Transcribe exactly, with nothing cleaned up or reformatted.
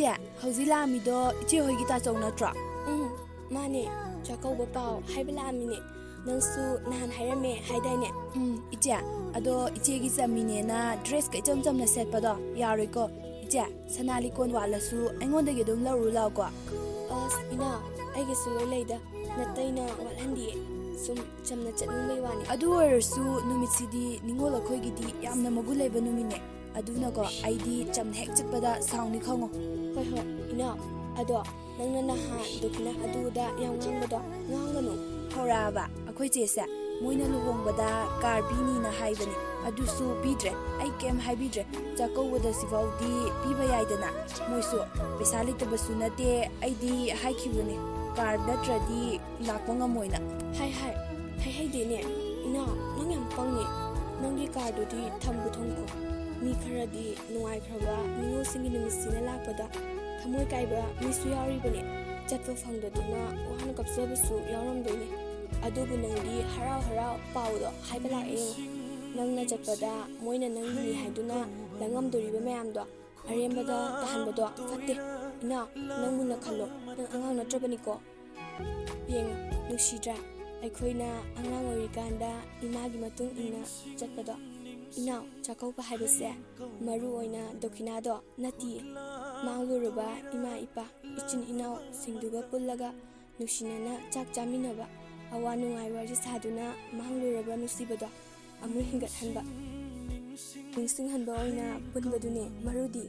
ꯏꯆꯦ, ꯍꯧꯖꯤꯛ ꯂꯥꯛꯑꯝꯃꯤꯗꯣ ꯏꯆꯦ ꯍꯣꯏꯒꯤ ꯇꯥꯆꯧ ꯅꯠꯇ꯭ꯔꯣ? ꯎꯝ, ꯃꯥꯅꯦ꯫ ꯆꯥꯛꯀꯧꯕ ꯄꯥꯎ ꯍꯥꯏꯕ ꯂꯥꯛꯑꯝꯃꯤꯅꯦ꯫ ꯅꯪꯁꯨ ꯅꯍꯥꯟ ꯍꯥꯏꯔꯝꯃꯦ ꯍꯥꯏꯗꯥꯏꯅꯦ? ꯎꯝ, ꯏꯆꯦ, ꯑꯗꯣ ꯏꯆꯦꯒꯤ ꯆꯝꯃꯤꯅꯦꯅ ꯗ꯭ꯔꯦꯁꯀ ꯏꯆꯝ ꯆꯝꯅ ꯁꯦꯠꯄꯗꯣ ꯌꯥꯔꯣꯏꯀꯣ꯫ ꯏꯆꯦ, ꯁꯅꯥ ꯂꯤꯛꯀꯣꯟ ꯋꯥꯠꯂꯁꯨ ꯑꯩꯉꯣꯟꯗꯒꯤ ꯑꯗꯨꯝ ꯂꯧꯔꯨ ꯂꯥꯎꯀꯣ꯫ ꯑꯁ, ꯏꯅꯥꯎ, ꯑꯩꯒꯤꯁꯨ ꯂꯣꯏ ꯂꯩꯗ꯫ ꯅꯇꯩꯅ ꯋꯥꯠꯍꯟꯗꯤꯌꯦ꯫ ꯁꯨꯝ ꯆꯝꯅ ꯆꯠꯅꯤꯡꯕꯩ ꯋꯥꯅꯤ꯫ ꯑꯗꯨ ꯑꯣꯏꯔꯁꯨ ꯅꯨꯃꯤꯠꯁꯤꯗꯤ ꯅꯤꯉꯣꯜ ꯑꯩꯈꯣꯏꯒꯤꯗꯤ ꯌꯥꯝꯅ ꯃꯒꯨꯟ ꯂꯩꯕ ꯅꯨꯃꯤꯠꯅꯦ꯫ ꯑꯗꯨꯅꯀꯣ, ꯑꯩꯗꯤ ꯆꯝꯅ ꯍꯦꯛ ꯆꯠꯄꯗ ꯁꯥꯎꯅꯤ ꯈꯪꯉꯣ꯫ ꯍꯣꯏ, ꯍꯣꯏ, ꯏꯅꯥꯎ꯫ ꯑꯗꯣ ꯅꯪꯅ ꯅꯍꯥꯟ ꯗꯈꯤꯅꯥ ꯑꯗꯨꯗ ꯌꯥꯝ ꯉꯥꯡꯕꯗꯣ ꯉꯥꯡꯒꯅꯨ꯫ ꯍꯧꯔꯛꯑꯕ ꯑꯩꯈꯣꯏ ꯆꯦꯁꯦ? ꯃꯣꯏꯅ ꯂꯨꯍꯣꯡꯕꯗ ꯀꯥꯔ ꯄꯤꯅꯤꯅ ꯍꯥꯏꯕꯅꯦ, ꯑꯗꯨꯁꯨ ꯄꯤꯗ꯭ꯔꯦ꯫ ꯑꯩ ꯀꯩꯝ ꯍꯥꯏꯕꯤꯗ꯭ꯔꯦ꯫ ꯆꯥꯛꯀꯧꯕꯗ ꯁꯤꯐꯥꯎꯗꯤ ꯄꯤꯕ ꯌꯥꯏꯗꯅ꯫ ꯃꯣꯏꯁꯨ ꯄꯩꯁꯥ ꯂꯩꯇꯕꯁꯨ ꯅꯠꯇꯦ꯫ ꯑꯩꯗꯤ ꯍꯥꯏꯈꯤꯕꯅꯦ, ꯀꯥꯔ ꯅꯠꯇ꯭ꯔꯗꯤ ꯂꯥꯛꯄ ꯉꯝꯃꯣꯏꯅ꯫ ꯍꯥꯏ, ꯍꯥꯏ, ꯍꯥꯏꯍꯩꯗꯦꯅꯦ꯫ ꯏꯅꯥꯎ, ꯅꯪ ꯌꯥꯝ ꯄꯪꯉꯦ꯫ ꯅꯪꯒꯤ ꯀꯥꯔꯗꯨꯗꯤ ꯊꯝꯕꯨ ꯊꯝꯈꯣ꯫ ꯃꯤ ꯈꯔꯗꯤ ꯅꯨꯡꯉꯥꯏꯈ꯭ꯔꯕ ꯅꯤꯉꯣꯜꯁꯤꯡꯒꯤ ꯅꯨꯃꯤꯠꯁꯤꯅ ꯂꯥꯛꯄꯗ ꯊꯃꯣꯏ ꯀꯥꯏꯕ ꯃꯤꯁꯨ ꯌꯥꯎꯔꯤꯕꯅꯦ꯫ ꯆꯠꯄ ꯐꯪꯗꯗꯨꯅ ꯋꯥꯅ ꯀꯞꯆꯕꯁꯨ ꯌꯥꯎꯔꯝꯗꯣꯏꯅꯦ꯫ ꯑꯗꯨꯕꯨ ꯅꯪꯗꯤ ꯍꯔꯥꯎ ꯍꯔꯥꯎ ꯄꯥꯎꯗꯣ ꯍꯥꯏꯕ ꯂꯥꯛꯑꯦ ꯌꯦꯡꯉꯣ꯫ ꯅꯪꯅ ꯆꯠꯄꯗ ꯃꯣꯏꯅ ꯅꯪꯒꯤꯅꯤ ꯍꯥꯏꯗꯨꯅ ꯂꯪꯉꯝꯗꯣꯔꯤꯕ ꯃꯌꯥꯝꯗꯣ ꯑꯔꯦꯝꯕꯗ ꯇꯥꯍꯟꯕꯗꯣ ꯐꯠꯇꯦ꯫ ꯏꯅꯥꯎ, ꯅꯪ ꯃꯨꯟꯅ ꯈꯜꯂꯣ꯫ ꯅꯪ ꯑꯉꯥꯡ ꯅꯠꯇ꯭ꯔꯕꯅꯤꯀꯣ꯫ ꯌꯦꯡꯉꯨ, ꯅꯨꯡꯁꯤꯗ꯭ꯔꯥ? ꯑꯩꯈꯣꯏꯅ ꯑꯉꯥꯡ ꯑꯣꯏꯔꯤꯀꯥꯟꯗ ꯏꯃꯥꯒꯤ ꯃꯇꯨꯡ ꯏꯟꯅ ꯆꯠꯄꯗꯣ꯫ ꯏꯅꯥꯎ, ꯆꯥꯛꯀꯧꯕ ꯍꯥꯏꯕꯁꯦ ꯃꯔꯨ ꯑꯣꯏꯅ ꯗꯈꯤꯅꯥꯗꯣ ꯅꯠꯇꯤꯌꯦ꯫ ꯃꯥꯡꯂꯨꯔꯕ ꯏꯃꯥ ꯏꯄꯥ, ꯏꯆꯤꯟ ꯏꯅꯥꯎꯁꯤꯡꯗꯨꯒ ꯄꯨꯜꯂꯒ ꯅꯨꯡꯁꯤꯅꯅ ꯆꯥꯛ ꯆꯥꯃꯤꯟꯅꯕ, ꯑꯋꯥ ꯅꯨꯡꯉꯥꯏ ꯋꯥꯔꯤ ꯁꯥꯗꯨꯅ ꯃꯥꯡꯂꯨꯔꯕ ꯅꯨꯡꯁꯤꯕꯗꯣ ꯑꯃꯨꯛ ꯍꯤꯡꯒꯠꯍꯟꯕ, ꯅꯤꯡꯁꯤꯡꯍꯟꯕ ꯑꯣꯏꯅ ꯄꯨꯟꯕꯗꯨꯅꯦ ꯃꯔꯨꯗꯤ꯫